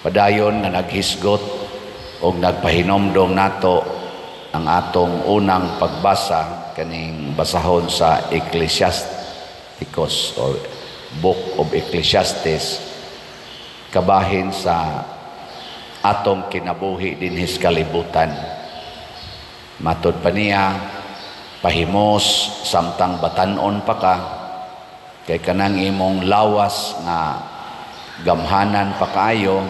Padayon nga naghisgot og nagpahinomdom nato ang atong unang pagbasa, kaning basahon sa Ecclesiasticus or Book of Ecclesiastes, kabahin sa atong kinabuhi dinhi sa kalibutan. Matod pa niya, pahimos samtang batanon pa ka, kay kanang imong lawas nga gamhanan pa kaayo,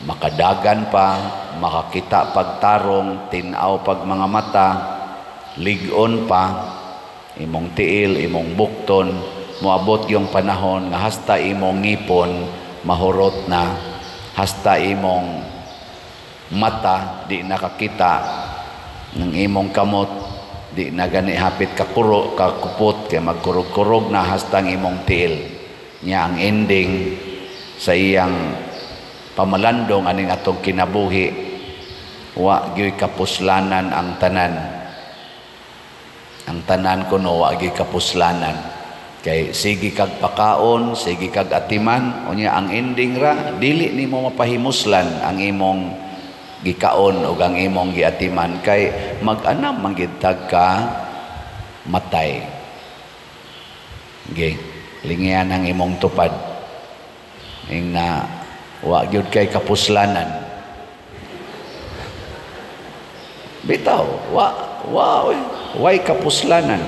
makadagan pa, makakita pagtarong, tin-aw pag mga mata, lig-on pa imong tiil, imong bukton. Moabot yung panahon nga hasta imong ngipon mahurot na, hasta imong mata di nakakita, ng imong kamot di na gani hapit kakuro kakupot kay magkurog-kurog na, hasta ang imong tiil nya. Ang ending sa iyang pamalandong aning atong kinabuhi, wa gyoy kapuslanan ang tanan. Ang tanan kuno wa gyoy kapuslanan, kay sige kag pakaon, sige kag atiman, unya ang ending ra dili nimo mapahimuslan ang imong gikaon o ang imong giatiman, kay mag-anam man gid ka matay. Ge, lingian ang imong tupad ing na wa gyud kay kapuslanan. Bitaw, wa wa oy, way kapuslanan.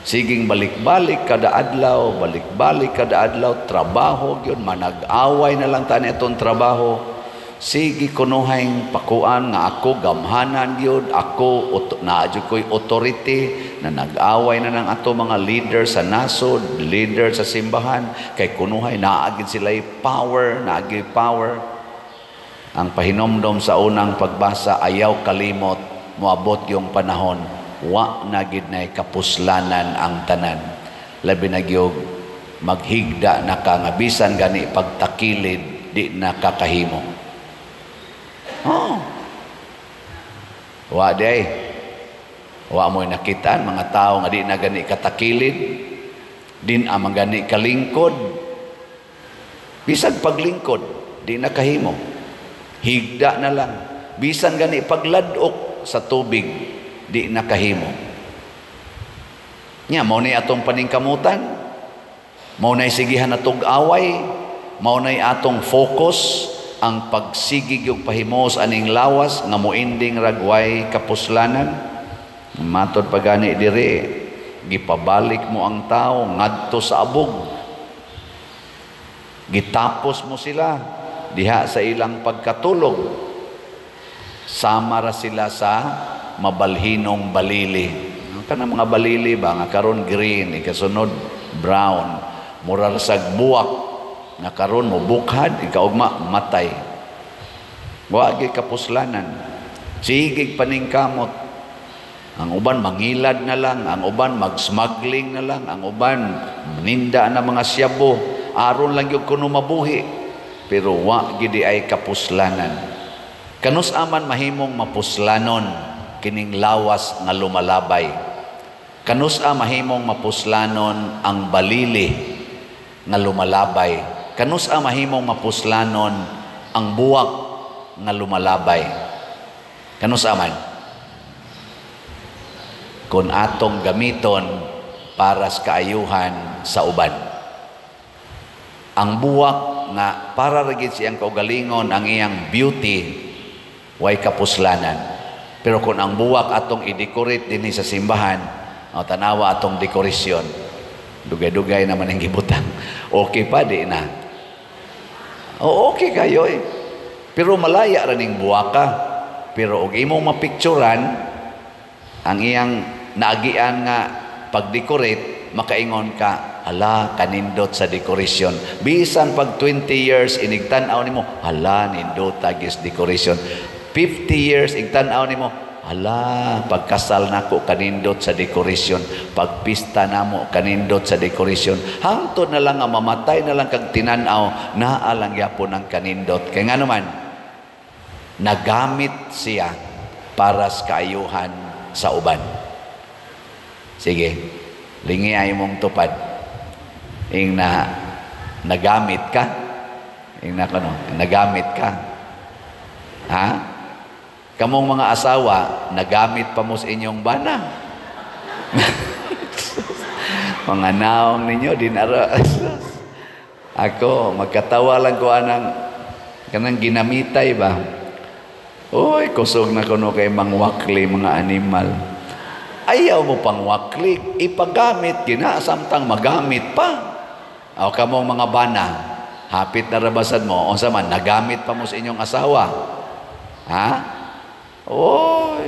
Siging balik-balik kada adlaw, balik-balik kada adlaw, trabaho gyud, manag-away na lang tani atong trabaho. Sige kunuhay pakuan nga ako gamhanan gyud, ako naa jud ko'y authority, na nag-away na ng ato mga leader sa nasod, leader sa simbahan, kay kunuhay naa gid sila'y power, naa gyud power. Ang pahinomdom sa unang pagbasa, ayaw kalimot, moabot yung panahon, wa na gid nay kapuslanan ang tanan. Labi na gyud maghigda na ka nga bisan gani pagtakilid di na kakahimo. Oh. Wa day. Wa mo'y nakitaan mga tao nga di na gani katakilid, din ang gani kalingkod. Bisag paglingkod, di na kahimo. Higda na lang. Bisan gani pagladok sa tubig, di na kahimo. Nya mao ni atong paningkamutan. Mao nay sigihan atong away, mao nay atong focus ang pagsigig yung pahimos aning lawas nga moinding ragway kapuslanan. Matod pa gani diri, gipabalik mo ang tao ngadto sa abog, gitapos mo sila diha sa ilang pagkatulog, sama ra sila sa mabalhinong balili. Kanang mga balili ba nga karon green, ikasunod brown, mura ra sag buwak nga karon mo bukhad, ikaugma matay. Wa gyud kapuslanan. Sige paningkamot. Ang uban mangilad na lang, ang uban mag-smuggling na lang, ang uban ninda na mga siyabo, aron lang gyud kuno mabuhi. Pero wa gid ay kapuslanan. Kanus aman mahimong mapuslanon kining lawas nga lumalabay? Kanus a mahimong mapuslanon ang balili nga lumalabay? Kanus a mahimong mapuslanon ang buwak nga lumalabay? Kanus aman? Kung atong gamiton para sa kaayuhan sa uban. Ang buwak nga para ra gid siyang kaugalingon, ang iyang beauty way kapuslanan. Pero kung ang buwak atong i-decorate dinhi sa simbahan, o tanawa atong dekorasyon, dugay-dugay naman ang gibutang. Okay pa di na. O okay kayo eh. Pero malaya ra ning buwaka. Pero og imong mapicturan ang iyang naagian nga pag-decorate, makaingon ka, "Hala, kanindot sa decoration." Bisan pag 20 years inigtan-aw nimo, "Hala, nindot gis decoration." 50 years igtan-aw nimo, "Hala, pagkasal nako kanindot sa decoration, pagpista namo kanindot sa decoration." Hangtod na lang nga mamatay na lang kag tinan-aw, naa lang gyapon ang kanindot. Kay ngano man, nagamit siya para sa kaayuhan sa uban. Sige, lingi ay mong tupad. Ing na nagamit ka. Ingna ko, no, nagamit ka. Ha? Kamong mga asawa, nagamit pa mo sa inyong bana. Mga naong ninyo, dinara. Ako, magkatawa lang ko anang kanang ginamitay ba? Uy, kusog na kuno kay mangwakli mga animal. Ayaw mo pang wakli, ipagamit gina samtang magamit pa. O kamong mga bana, hapit na rabasan mo, unsa man nagamit pa mo sa inyong asawa. Ha? Oy.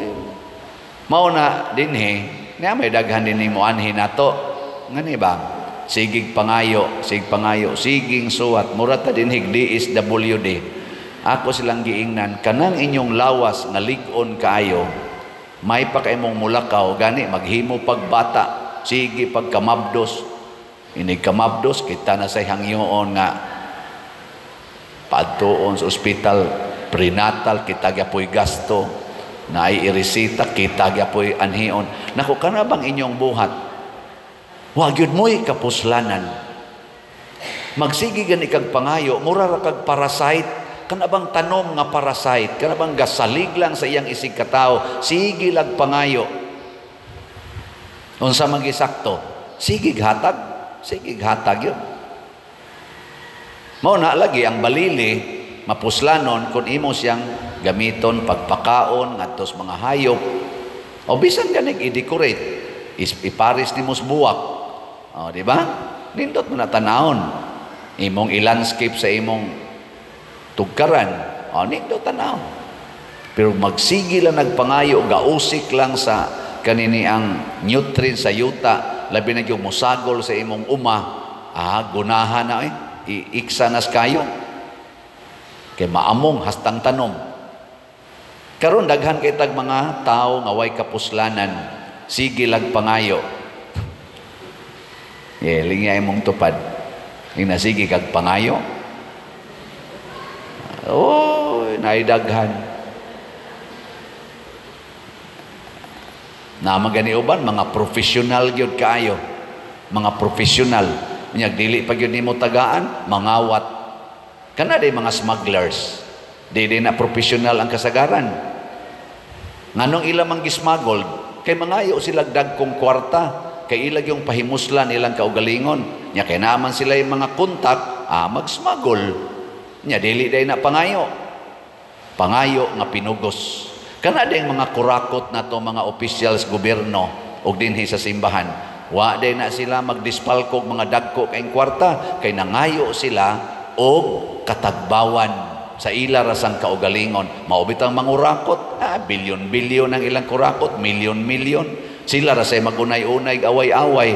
Mao na dinhi, niya may daghan din nimo anhi nato. Ngani ba? Sigig pangayo, sig pangayo, siging suwat, mura ta dinhig DSWD. Ako silang giingnan, kanang inyong lawas nga lig-on kaayo, may pa kay mong mulakaw, gani maghimo pagbata, sige pagkamabdos. Inig kamabdos, kita na say hangyoon nga paadtuon sa ospital, prenatal, kita gyapoy gasto, naay iresita, kita gyapoy anhion. Naku, kana bang inyong buhat? Wa gyud mo'y kapuslanan. Magsige gani kag pangayo, mura ra kag parasite, kana bang tanom nga parasite, kana bang gasalig lang sa iyang isig katawo, sige lag pangayo. Unsa man gisakto? Sige hatag, sige hatag yun. Mao na lagi ang balili mapuslanon kung imo siyang gamiton pagpakaon ngadto sa mga hayop o bisan ganig i-decorate, iparis nimo sa buwak. O, di ba? Nindot mo na tanawon. Imong i-landscape sa imong tugkaran. O, nindot tanawon. Pero magsige lang nagpangayo, gausik lang sa kanini ang nutrient sa yuta, labi na yung musagol sa imong uma, gunahan na eh. Iiksa nas kayo. Kay maamong hastang tanom. Karon daghan kay tag mga tao nga way kapuslanan, sige lag pangayo. Ye, lingya imong tupad. Ing nasige kag pangayo. Oh, naidaghan. Na magani uban mga professional gyud kaayo. Mga professional. Unya dili pa gyud nimo tagaan, mangawat. Kana day mga smugglers. Dili na professional ang kasagaran. Nganong ila mang gismuggled, kay mangayo sila dagkong kwarta, kay ilag yung pahimuslan ilang kaugalingon. Nya kay naman sila yung mga kontak, magsmuggle. Nya dili day na pangayo. Pangayo nga pinugos. Kana day mga kurakot na to mga officials gobyerno og dinhi sa simbahan. Wa day na sila magdispalkog mga dagko kay kwarta, kay nangayo sila og katagbawan sa ila rasang kaugalingon. Mao bitang mangurakot, bilyon-bilyon ang ilang kurakot, milyon-milyon. Sila ra say magunay-unay, away-away.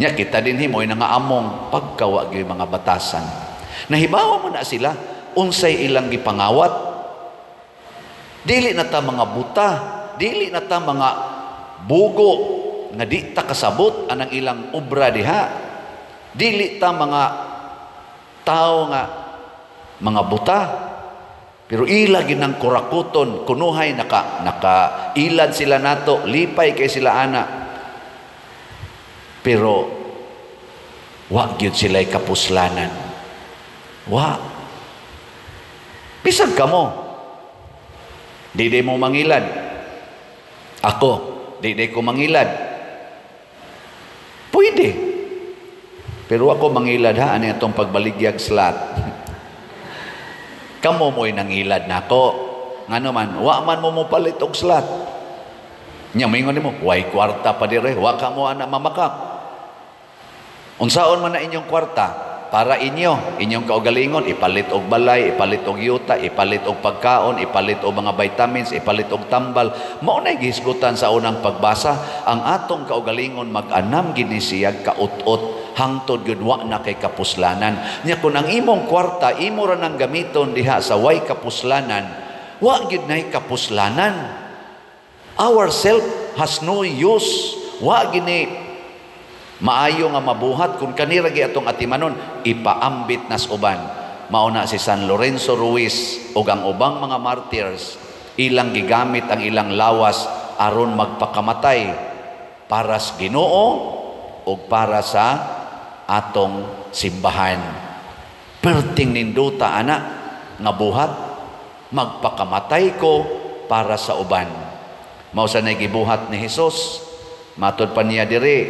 Nya kita dinhi mo'y nangaamong pagkawa gyud mga batasan. Nahibaw mo na sila unsay ilang gipangawat. Dili na ta mga buta, dili na ta mga bugo nga di ta kasabot anang ilang obra diha. Dili ta mga tao nga mga buta, pero ila ginang kurakuton, kunuhay naka ilad sila nato, lipay kay sila ana, pero wa gyud sila'y kapuslanan. Wa bisag kamo di di mo mangilad, ako di di ko mangilad, pwede, pero ako mangilad ha, ani atong pagbaligyag slat. Kamo mo'y nangilad nako. Ngano man, wa man mo mopalit og slat. Nya moingon nimo, way kwarta pa dire, wa ka mo ana mamakak. Unsaon man na inyong kwarta para inyo, inyong kaugalingon, ipalit og balay, ipalit og yuta, ipalit og pagkaon, ipalit og mga vitamins, ipalit og tambal. Mao nay gihisgutan sa unang pagbasa, ang atong kaugalingon mag-anam gini siyag kaut-ot hangtod gyud wa na kay kapuslanan. Nya kun ang imong kwarta imo ra nang gamiton diha sa way kapuslanan, wa gyud nay kapuslanan. Our self has no use. Wa gini maayo nga mabuhat kung kanira gi atong atimanon, ipaambit nas uban. Mao na si San Lorenzo Ruiz ug ang ubang mga martyrs, ilang gigamit ang ilang lawas aron magpakamatay para sa Ginoo ug para sa atong simbahan. Perting ninduta ana nga buhat, magpakamatay ko para sa uban. Mao sa gibuhat ni Hesus. Matod pa niya diri,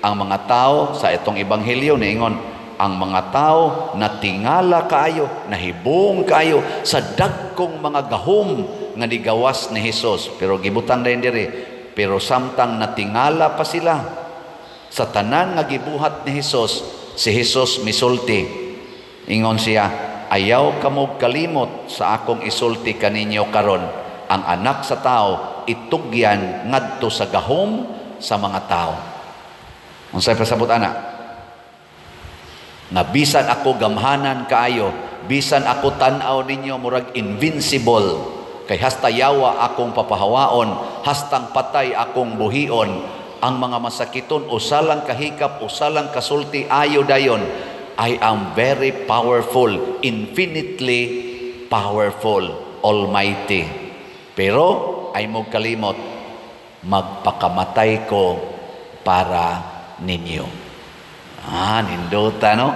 ang mga tao sa itong ebanghelyo niingon, ang mga tao natingala kaayo, nahibong kaayo sa dagkong mga gahom nga nigawas ni Hesus. Pero gibutang dayon diri, pero samtang natingala pa sila sa tanan nga gibuhat ni Hesus, si Hesus misulti. Ingon siya, "Ayaw kamo kalimot sa akong isulti kaninyo karon. Ang Anak sa Tao itugyan ngadto sa gahom sa mga tao." Unsay pasabot ana? Nga bisan ako gamhanan kaayo, bisan ako tan-aw ninyo murag invincible, kay hasta yawa akong papahawaon, hastang patay akong buhion, ang mga masakiton, usa lang kahikap, usa lang kasulti, ayo dayon. I am very powerful, infinitely powerful, almighty. Pero ay mo kalimot, magpakamatay ko para ninyo. Ah, nindota, no?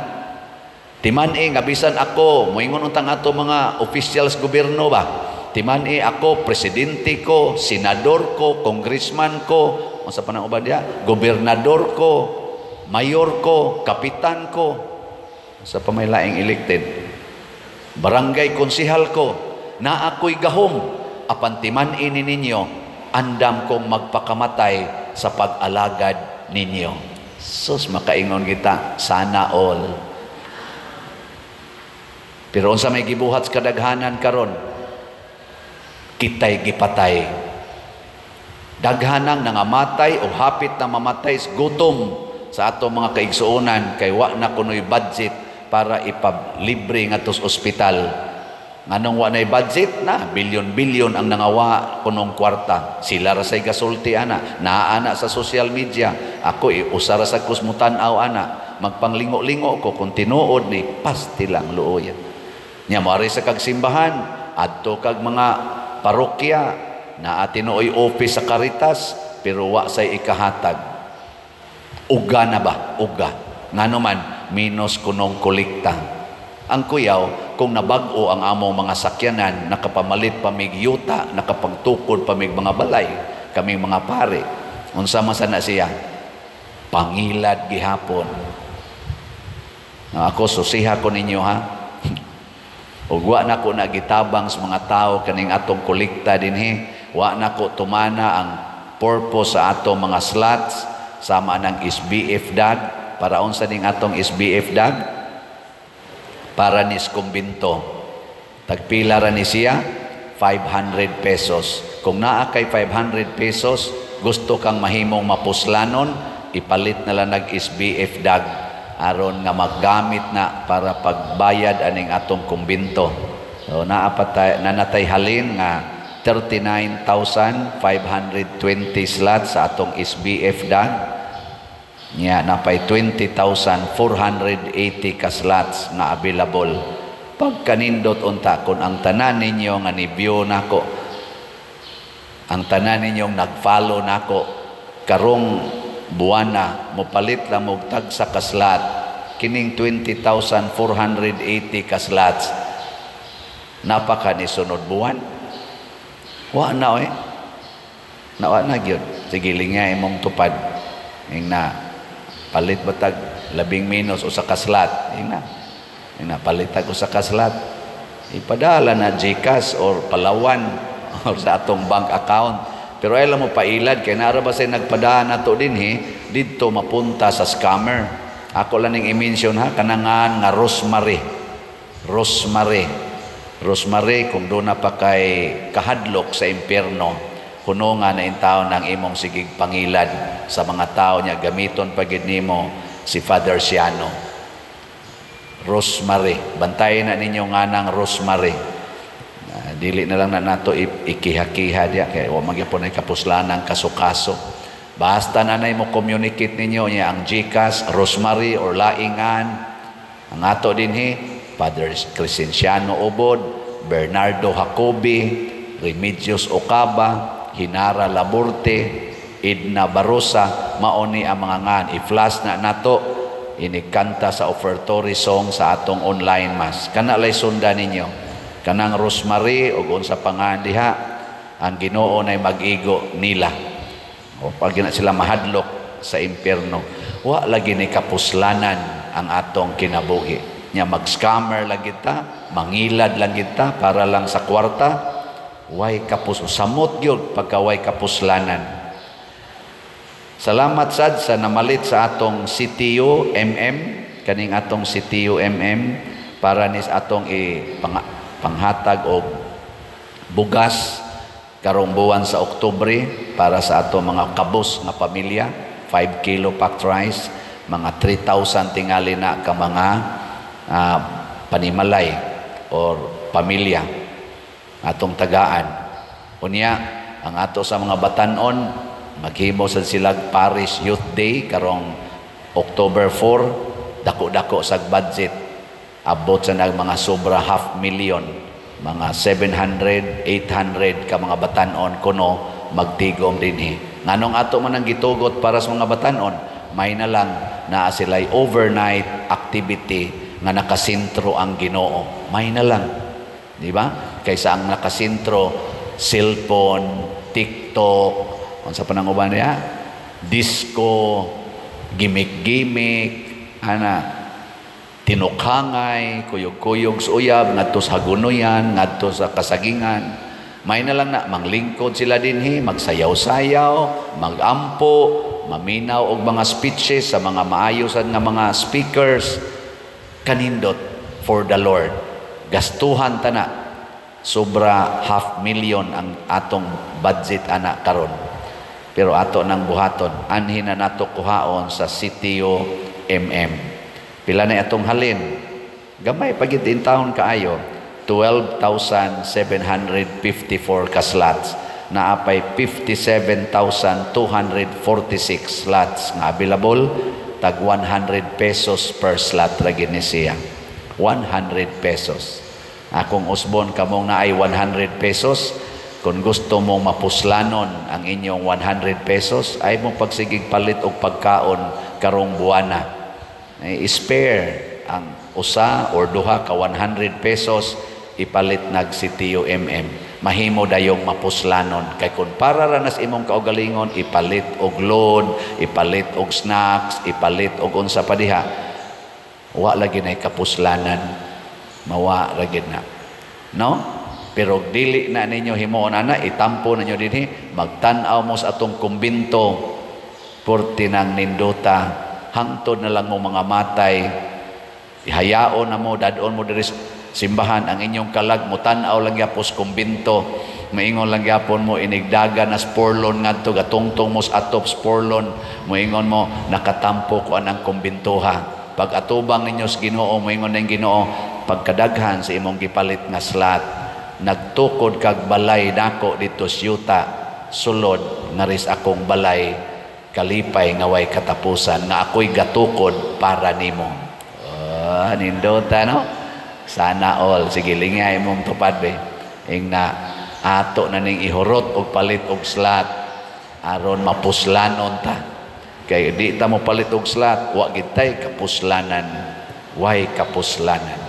Timan-i nga bisan ako, moingon untang ato mga officials gobyerno ba? Timan-i ako, presidente ko, senador ko, congressman ko, unsa pa nang uban diha? Gobernador ko, mayor ko, kapitan ko, sa pa may laing elected. Barangay konsihal ko, na ako'y gahom, apan timan-i ni ninyo, andam kong magpakamatay sa pag-alagad ninyo. Sus, makaingon kita, sana all. Pero unsa may gibuhat sa kadaghanan karon? Kitay gipatay. Daghanang nangamatay o hapit na mamatay sa gutom sa ato mga kaigsuonan kay wa na kunoy budget para ipablibre ngadto sa ospital. Nganong wa nay budget na bilyon-bilyon ang nangawa kunong kwarta. Sila ra say gasulti ana, naa ana sa social media. Ako usa ra sa kusmutan-aw ana, magpanglingo-lingo ko kung tinuod ni pasti lang luoyan. Nya moari sa kag simbahan, adto kag mga parokya, naa tinuoy office sa Caritas pero wa say ikahatag. Uga na ba? Uga. Ngano man minus kunong kolekta. Ang kuyaw, kung nabag-o ang among mga sakyanan, nakapamalit pa mig yuta, nakapagtukod pa mig mga balay, kaming mga pare. Unsa man sana siya? Pangilad gihapon. Ako, susiha ko ninyo ha. Ug wa na ko nagitabang sa mga tao kaning atong kolekta dinhi, wa na ko tumana ang purpose sa atong mga slots sama ng SBF dag. Para unsa ning atong SBF dag? Para nis kumbinto. Tagpila ra ni siya? 500 pesos. Kung naa kay 500 pesos, gusto kang mahimong mapuslanon, ipalit na lang nag SBF dag aron nga maggamit na para pagbayad aning atong kumbinto. So naa pa tay, nanatay halin nga 39,520 slots sa atong SBF dag. Nya napay 20,480 ka slots nga available. Pagkanindot unta kun ang tanan ninyo nga ni-view nako, ang tanan ninyong nag-follow nako karong buwana, mopalit lang og tagsa ka slot, kining 20,480 ka slots napaka ni sunod buwan, wa na oy, nawa na gyud. Sige, lingay imong tupad ing na palit batag labing minus usa ka slot, ing na palit tag usa ka slot, ipadala na GCash or Palawan or sa atong bank account. Pero ay mo pailad kay naara ba say nagpadaan nato dinhi didto mapunta sa scammer. Ako lang ning i-mention ha, kanangan nga Rosemary. Rosemary. Rosemary, kung doon na pa kay kahadlok sa impyerno, kuno nga na intaon ng imong sigig pangilad sa mga tao niya, gamiton pa gid nimo si Father Siano. Rosemary, bantayan na ninyo nga nang Rosemary. Dili na lang na nato ikiha-kiha diya kay wa magyapon ay kapuslanan kaso-kaso. Basta nanay mo communicate ninyo niya ang GCash, Rosemary or laingan. Ang ato dinhi, Father Crescenciano Obod, Bernardo Jacobi, Remedios Ocaba, Hinara Laborte, Edna Barosa, maoni ang mga ngan. I-flash na nato. Inikanta sa offertory song sa atong online mass. Kana lay sunda ninyo. Kanang Rosemary ug unsa pa nga diha, ang Ginoo nay mag-igo nila. O pag na sila mahadlok sa impyerno, wa lagi ni kapuslanan ang atong kinabuhi. Nya mag-scammer lang kita, mangilad lang kita para lang sa kwarta, way kapus samot gyud pagka way kapuslanan. Salamat sad sa namalit sa atong CTU MM, kaning atong CTU MM para nis atong i panghatag og bugas karong buwan sa Oktubre para sa atong mga kabus nga pamilya, 5 kilo packed rice, mga 3,000 tingali na ka mga panimalay or pamilya atong tagaan. Unya, ang ato sa mga batanon, maghimo sad sila Parish Youth Day karong October 4, dako-dako sa budget. Abot sa nag mga sobra half million, mga 700, 800 ka mga batanon kuno magtigom dinhi. Nganong ato man ang gitugot para sa mga batanon, may na lang naa sila'y overnight activity nga nakasentro ang Ginoo. May na lang. Di ba? Kaysa ang nakasentro, cellphone, TikTok, unsa pa nang uban niya? Disco, gimmick-gimmick, ana, tinukhangay, kuyog-kuyog sa uyab, ngadto sa Hagunoyan, ngadto sa Kasagingan. May na lang na, manglingkod sila dinhi, magsayaw-sayaw, magampo, maminaw og mga speeches sa mga maayosan nga mga speakers. Kanindot for the Lord. Gastuhan ta na. Sobra half million ang atong budget ana karon. Pero ato nang buhaton, anhin na nato kuhaon sa CTO MM. Pila na atong halin? Gamay pagid in taon kaayo, 12,754 ka slots. Naapay 57,246 slots nga available, tag 100 pesos per slot ra gini siya. 100 pesos. Akong usbon kamong naay 100 pesos, kung gusto mong mapuslanon ang inyong 100 pesos, ay mong pagsigig palit og pagkaon karong buwana. Ay, spare ang usa or duha ka 100 pesos, ipalit nag CTO MM. Mahimo dayong mapuslanon. Kay kung para ra nas imong kaugalingon, ipalit og load, ipalit og snacks, ipalit og unsa pa diha, wa lagi nay kapuslanan. Mawa ra gid na. No? Pero dili na ninyo himuon ana, itampo ninyo dinhi, magtan-aw mo sa atong kumbinto, purti nang nindota, hangtod na lang mo mga matay, ihayaon na mo, dadon mo diri simbahan ang inyong kalag, mo tan-aw lang gyapon sa kumbinto, maingon lang gyapon mo inigdaga na sporlon ngadto gatungtong mo sa atop sporlon, moingon mo nakatampo ko anang kumbintoha. Pag atubang ninyo sa Ginoo, moingon ning Ginoo, pagkadaghan sa imong gipalit nga slot, nagtukod kag balay nako dito sa yuta, sulod ngaris akong balay, kalipay nga way katapusan, nga ako'y gatukod para nimo. Oh, nindota no? Sana all. Sige, lingay mong tupad be. Ing na ato na ning ihurot og palit og slot aron mapuslanon ta. Kay di ta mo palit og slot, wa gid tay kapuslanan. Way kapuslanan.